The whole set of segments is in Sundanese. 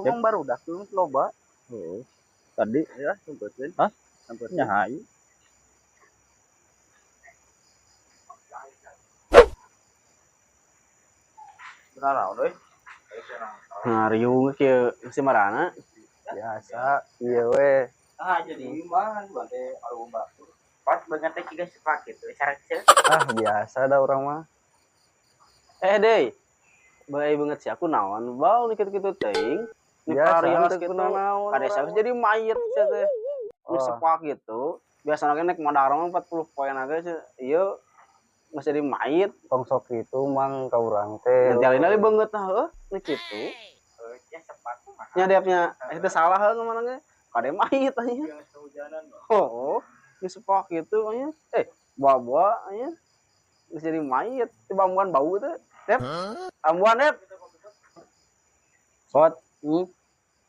Mang barudak tuh loba. Heeh. Tadi Ya, sampeutkeun. Hah? Sampeutkeun. Nya hayu. Naraon euy? Nah, riung kieu si marana. Biasa, ieu we. Ah, jadi mah bade aru batur. Pas banget teh jiga sepak gitu. Sareng Ah, biasa dah urang mah. Eh, Dey. Bae banget sih aku naon bau nih kitu-kitu teuing. Ini Biasa, parios teu gitu. kunaon Kade urang saya jadi mayit sia teh. Nu Oh. sepak gitu. Biasana ge naik madarong 40 poin aja sih. Ieu geus jadi mayit. Tong sok kitu mang ka urang teh. Nanti alin-alin banget nah heuh nu kitu. Ya sepak mah. Nya diapnya itu salah heuh ngamana ge. Kade mayit anya. Yang kehujanan. Oh, nu sepak gitu anya. Eh, bawa-bawa anya. Geus jadi mayit. Tiba ambuan bau teh. Dep. Ambuan Dep. Sot,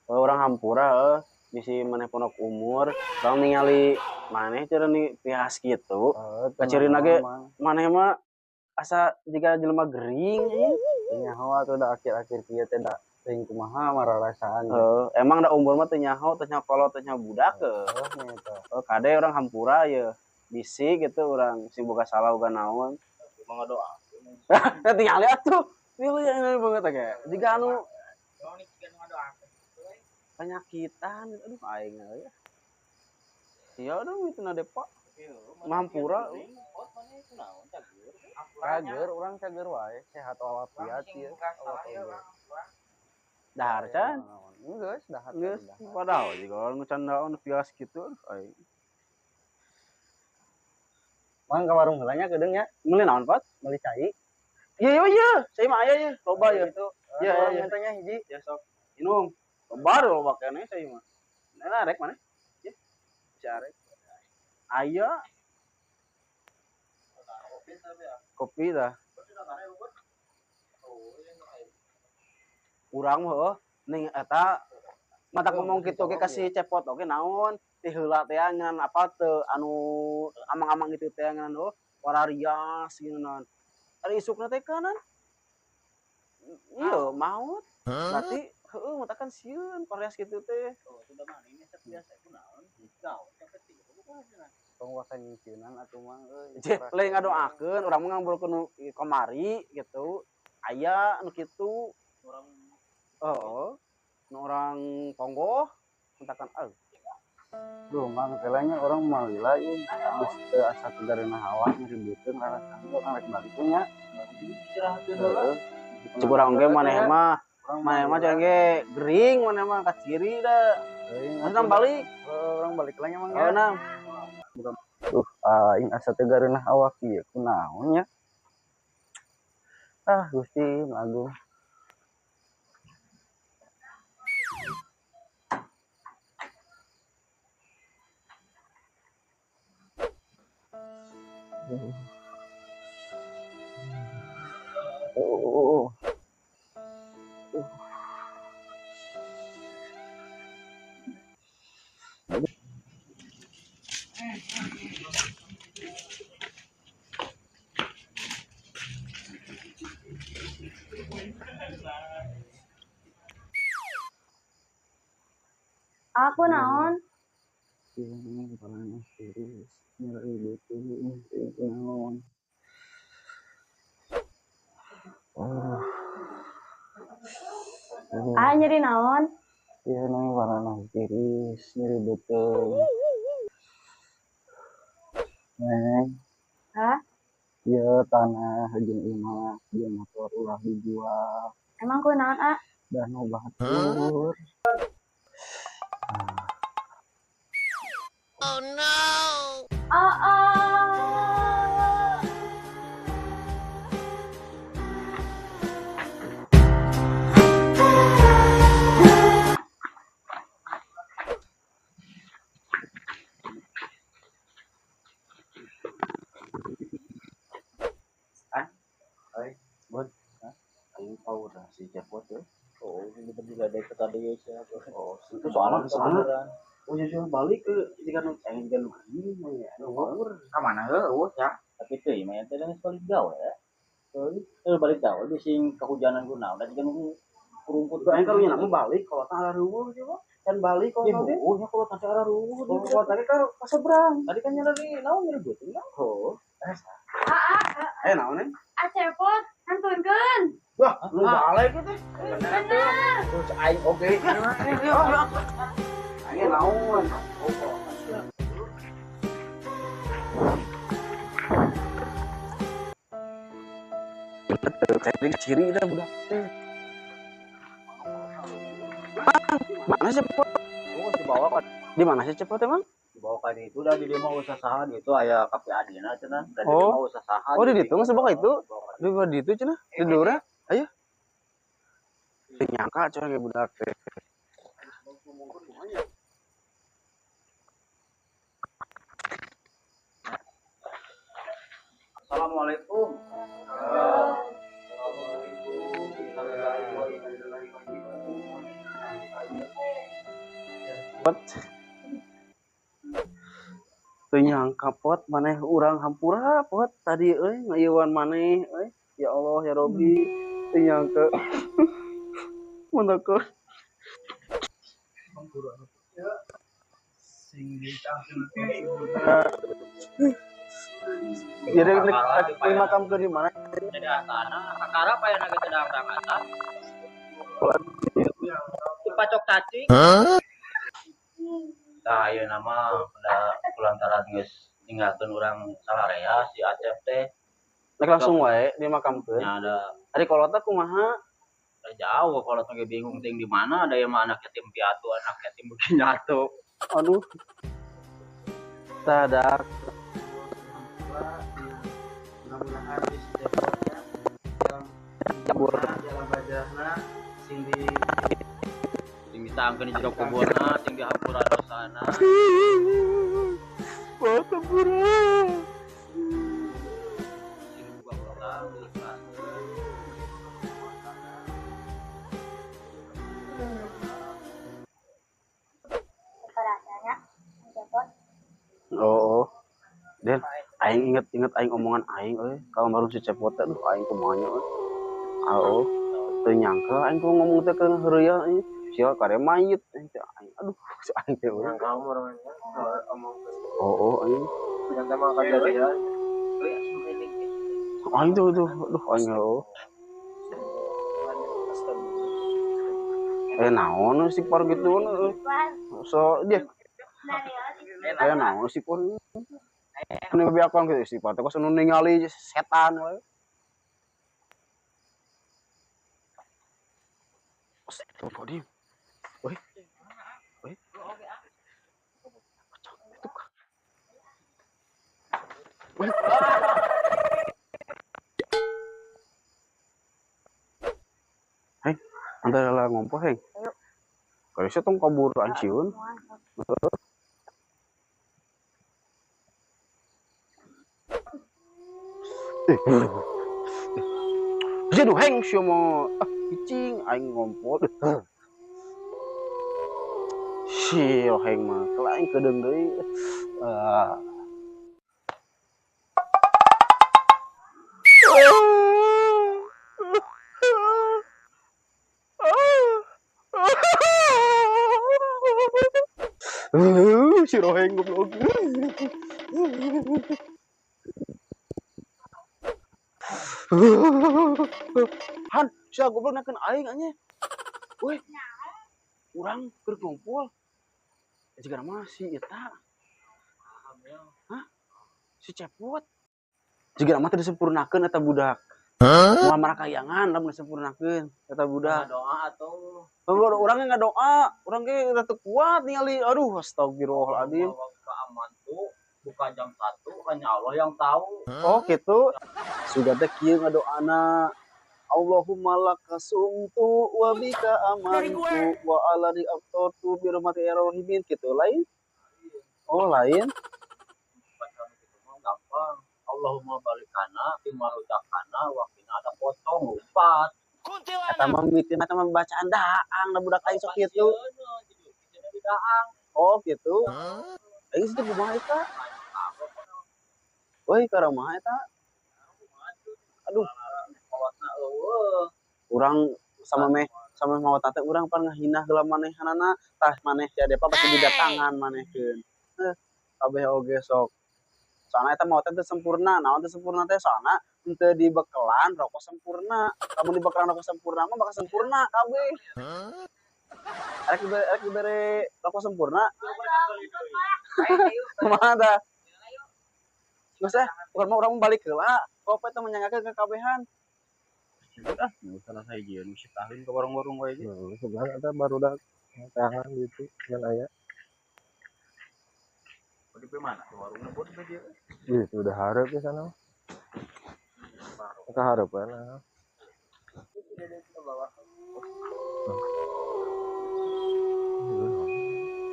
Orang hampura heuh bisi maneh pondok umur, urang ningali maneh cenah nih pias kitu. Heuh, Kacirina ge mang. Maneh mah asa jiga jelema gering anjing. Teu nyaho atuh da akhir-akhir kieu teh da teuing kumaha mararasaan. Heuh, emang da umur mah teu nyaho, teu nyaho kolot, teu nyaho budak heuh. Heuh nya eta. Heuh, kade urang hampura ye. Bisi gitu urang sing boga salah boga naon. Mangga doa. Nah, tinggal lihat tuh. Pilih yang ini banget oke. Jika anu penyakitan, aduh aing ya. Iya aduh itu na depa. Mampura. Cager, urang cager wae, sehat walafiat ieu. Awak oge. Dahar can. Geus dahar. Geus padahal jika orang ngecandaan pias gitu aduh aing. Mang ka warung heula nya kedeung nya, Meuli naon, Pat? meuli cai. Iya iya iya, saya mah aya ye, loba ye. Itu. Iya, Iya, iya. mintanya hiji. Ya sok. Minum. Baru loba keneh saya mah. Nah, arek mana? Ya. Si arek. Aya. Kopi dah. Urang mah heuh ning eta mata ngomong kitu ge kasih cepot oge naon ti heula teh ngan apa teu anu amang-amang itu teh ngan heuh wararias gitu naon. Ari isukna teh kanan. Iya, maut. Berarti heuh matakan sieun parias kitu teh. Tong waka nyingsieunan atuh mang euy. Cih, lain ngadoakeun urang mah ngambulkeun nu kamari gitu. Aya nu kitu. Heeh. Nu orang tonggoh matakan ah Duh, mang kelanya orang mah lila ieu geus teu asa tegareuna hawa ngeribeutkeun rarasaan urang rek balik we nya. Heeh. Cek urang ge maneh mah, Urang maneh mah cenah ge gering maneh mah kaciri da. Teuing Mana balik? Heuh, urang balik lah nya mang Oh, ya. nah. Duh, aing asa teu gareunah awak ieu kunaon nya. Ah, Gusti nu Agung. Oh. Aku naon? Iya, ini kepalanya serius. Nyeri beuteung, teuing kunaon. Oh. Oh. Ah, nyeri naon? Iya, ini warna tiris, nyeri beuteung. Neng. Hah? Iya, tanah jeung imah, jeung motor ulah dijual. Emang kunaon, ah? Dah nu batur. Oh no. Oh, oh. Bun. Aing power si cepot ya. Oh, ini juga ada tadi ya siapa. Oh, itu soalnya Soalnya. Oh, justru balik ke jika nu aing jika nu gering mah ya. Anu power. Ka mana heuh ya? Tapi teh mah teh geus balik gawe ya. Heuh, balik gawe bisi kehujanan kunaon da jiga nu Rumput Aing karunya mah balik kalau tah areueuh coba. Kan balik kalau tadi. Oh, nya kalau tadi areueuh. Kalau tadi kan ka seberang. Tadi kan nyari naon nyari beuteung kan? Oh. Eh naon nih? Acepot ngantunkeun. Wah, lu balik teh. Bener. Terus aing oge. Aing naon? Tadi ciri dah budak teh. Mana sih Cepot? Oh, dibawa kan. Di mana sih Cepot emang? Dibawa kan itu dah di dia mau usaha gitu aya kafe adina cenah. Da di Oh. mau usaha. Oh, di ditu geus bawa itu. Di bawah ditu cenah. Di dura. Ayo. Teu nyangka cenah ge budak teh. Assalamualaikum. Pot. Teu nyangka pot maneh urang hampura pot tadi euy ngayeuan maneh euy. Ya Allah ya Robi teu nyangka. Mun teu jadi makam ke di mana? Jadi astana, kakara payana ge teu berangkatan. Dipacok cacing. Tah ayeuna mah pada kulantaran geus ninggalkeun urang salarea si Acep teh. Rek langsung wae dimakamkeun. Nya ada Ari kolotna kumaha? jauh kalau teh bingung ting di mana ada yang mah anak yatim piatu, anak yatim begini nyatu. Aduh. Tadak. Mudah-mudahan di Cepotnya jalan bajahna sing di Sing ditangkeun di jero kuburna, sing dihampura dosana. Wah, hampura. Sing boga utang diikhlaskeun. Perasanya Cepot. Oh, oh. Den, aing inget-inget aing omongan aing euy, kalau baru si Cepot teh aduh aing kumaha euy. Oh, teu nyangka aing kudu ngomong teh ke heureuya euy. Sia kare mayit aing teh aing. Aduh, si aing teh euy. Yang kamu orangnya omong Oh, oh aing. yang sama kejadian. Aing tuh tuh, aduh aing oh. Eh naon istighfar gitu euy. So dia naon istighfar. Ini bebeakan gitu istighfar teh kos anu ningali setan we. Astagfirullahaladzim. Woi. Woi. Itu kah? Woi. Hei, antara lah ngompol hei. Kalau saya tong kabur anciun. Jadi heng sia mah ah cicing aing ngompol. Si heng mah kalau aing kedeung deui. Si roheng goblok. Han, sia goblok nakeun aing anya. Weh. Urang keur ngumpul. Jiga mah si eta. Hah? Si Cepot. Jiga mah teu disempurnakeun eta budak. Moal marakayangan lamun disempurnakeun eta budak. Doa atau Urang ge ngadoa, urang ge teu kuat ningali. Aduh, astagfirullahaladzim. Waktu aman tuh buka jam 1 hanya Allah yang tahu. Oh, gitu. Sudah teh kieu ngadoana. Allahumma laka sumtu wa bika amantu wa ala di aftartu bi rahmati ya rahimin gitu lain. Oh, lain. Bacaan gitu mah gampang. Allahumma balikana fi marujakana wa qina ada potong empat. Eta mah mitin eta mah bacaan daang da budak aing sok kitu. Jadi daang. Oh, gitu. Aing situ kumaha eta? Woi, karamaha eta? Aduh, Kolotna eueuh. urang sama meh Sameh maot teh urang pan ngahina heula manehanana, tah maneh si Adepa pasti didatangan manehkeun. Kabeh oge sok. Soalna eta maot teh teu sempurna, naon teu sempurna teh soalna henteu dibekelan rokok sempurna. Lamun dibekelan rokok sempurna mah bakal sempurna kabeh. Arek dibere rokok sempurna. Kumaha tah? Geus eh, urang mah urang balik heula. Kopi teh menyanggakeun ka kabehan. Ah, salah sahiji nu sitaheun ka warung-warung wae ge. Sebelah eta barudak tangan gitu ngan aya. Di mana? Warungna bot di dieu. Ih, udah hareup ya sana. Ka hareupeun ah.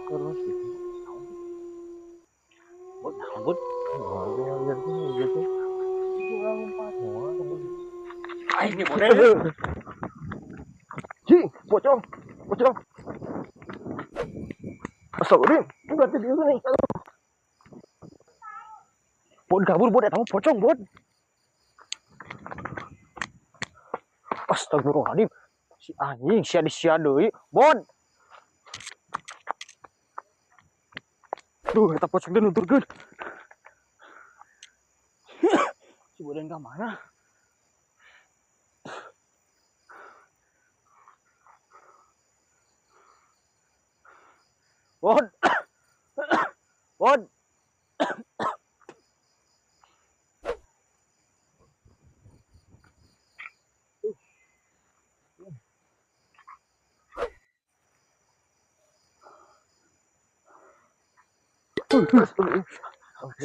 Terus gitu. Bot, naon bot? Wah, gitu. Itu lompat. Aing ge bot. Cing, pocong, pocong. Astagfirullahaladzim, ini berarti dia nih. Bot kabur bot, eta mah pocong bot. Astagfirullahaladzim, si anjing sia disia deui, bot. Duh, eta pocong teh nuturkeun. Si bodan ka mana? Bot. Bot.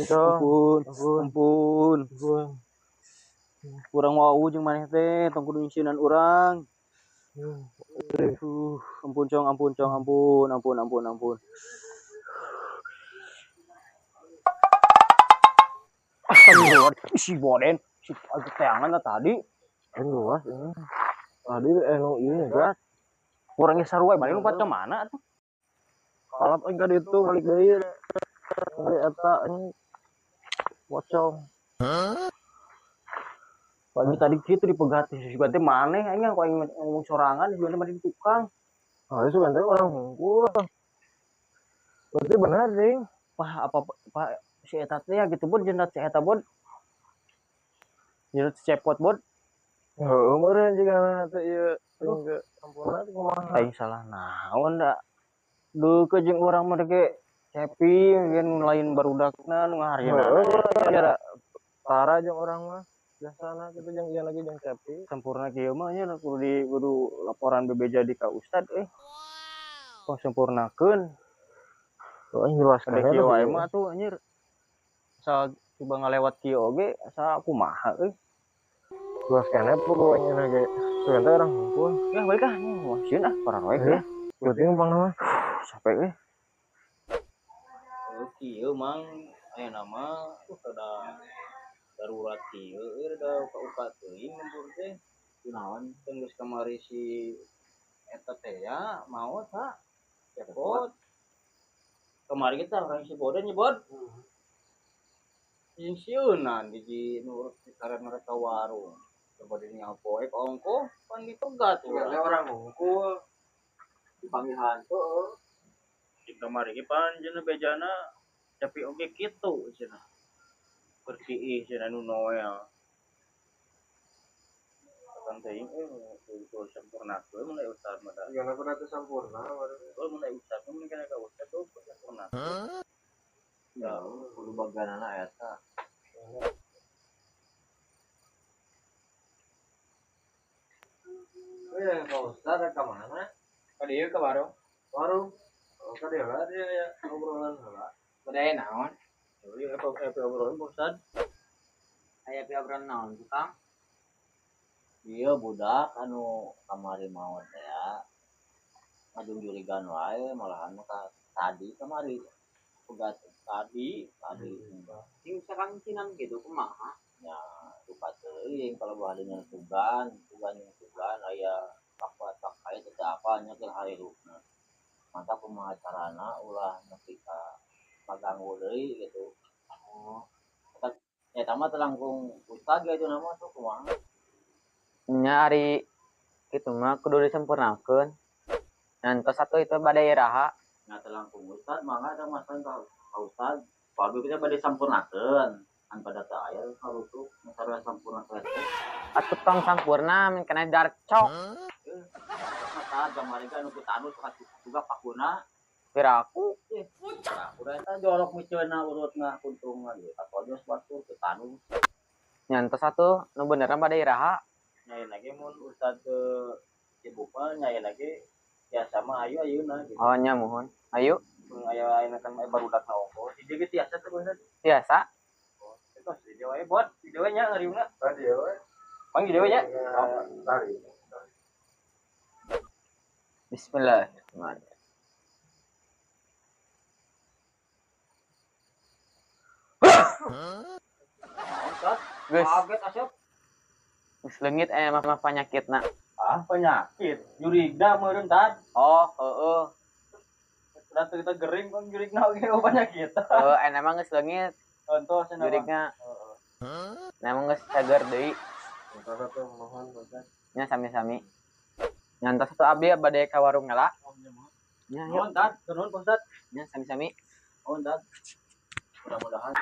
Ampun, ampun, ampun. Kurang wau jeung maneh teh, tong kudu nyisinan urang. Ampun cong, ampun cong, ampun, ampun, ampun, ampun. Astagfirullah, si boden, si teangan tadi. Luas ini. Tadi anu ini gas. Orangnya sarua balik lompat ke mana tuh? Kalap engka ditu balik deui. Balik eta ini pocong. Pagi tadi kitu dipegat si Bante maneh aing ku aing ngomong sorangan si Bante mah di tukang. Ah, itu Bante orang hungkul. Berarti benar, Ding. Wah, apa Pak si eta teh ya gitu bud jenat si eta bud. Jenat si cepot bud. Heuh, meureun jiga teh ieu teh sampurna teh kumaha. Aing salah naon da. Deukeut jeung urang mah ge cepi gen lain barudakna nu ngaharieuna. Heuh, tara jeung urang mah. Biasana kitu jeung ieu lagi jeung cepi. Sempurna kieu mah nya kudu di kudu laporan bebeja di ka ustad euy. Kok sempurnakeun. Oh, jelas Ada kieu wae mah atuh anjir. Asal coba ngalewat kieu oge asa kumaha euy. Jelas keneh pokoknya ge. Ternyata orang ngumpul. Ya balik ah, wah sieun ah parah wae ya. Berarti numpang nama. Sampai euy. Oh kieu mang aya nama rada darurat kieu euy rada uka-uka teuing lembur teh. Kunaon teh geus kamari si eta teh ya maot ha. Cepot. Kemarin kita orang si boden nyebot. Jeung sieunan di nu karena mereka warung. Coba di nyapoek ongko pan dipegat urang. Orang hungkul dipanggil hantu. Di kamari ge pan cenah bejana tapi oge kitu cenah. Perkiih cenah nu Noel. Kan teuing euy sempurna teu mun aya ustad mah da. Gimana pernah teu sempurna? Oh mun aya ustad mun kana ka ustad tuh sempurna. Ya, kudu baganana eta. Euy, Pak Ustad ka mana? Ka dieu ka warung. Warung. Oh, ka dieu lah dia ya obrolan heula. Bade naon? Euy, apa obrolan Pak Ustad? Aya obrolan naon tukang? Ieu budak anu kamari maot teh ya. Ngajungjurigan wae malahan mah ka tadi kamari. Pegat tadi tadi. Sing sakangcinan gitu kumaha? Ya, lupa teuing kalau bahadanya sugan, sugan yang sugan aya pakai teh apa nya keur harirupna. Mantap kumaha carana ulah nepi ka paganggu deui gitu. Oh. Eta mah teh langkung ustad ge itu nama tuh kumaha? Nya ari Kitu mah kudu disempurnakeun. Ngantos atuh itu bade iraha. Nya teu langkung Ustad, mangga ada masan ka ka Ustad. Pabrik kita bade sampurnakeun. An pada teu aya harutu masalah sampurna teh. Atuh tong sampurna min kana darcok. Mata kamari kan nu tanu suka juga pakuna. Piraku. Nah, udah eta jorok miceuna urutna kuntungan ge. Katojos batur teu tanu. Nyantos atuh nu benerna bade iraha. Nyain lagi mun Ustad ke Cibupal nyain lagi ya sama ayu ayeuna gitu. Oh nya muhun. Ayo. Mun aya ayeuna kan aya barudakna ongko. Di dieu ge tiasa teh Ustad. Tiasa. Itu di dieu wae bot, di dieu we nya ngariungna. Tadi ya we. Mang di dieu we nya. Tadi. Bismillahirrahmanirrahim. Ustad, Geus, kaget asup. geus leungit aya mah mah panyakitna. Ah, penyakit. Jurigna meureun tad. Oh, heeh. Udah kita gering kan jurigna oge oh penyakit. Heeh, aya mah geus leungit Contoh cenah. jurigna. Nah, emang geus cager deui. Sementara tuh mohon Ustad. Nya sami-sami. Nyantos atuh abdi bade ka warung heula. Nya, yuk. Nuhun, Tad. Nuhun, Pak Ustad. Nya sami-sami. Nuhun, Tad. Mudah-mudahan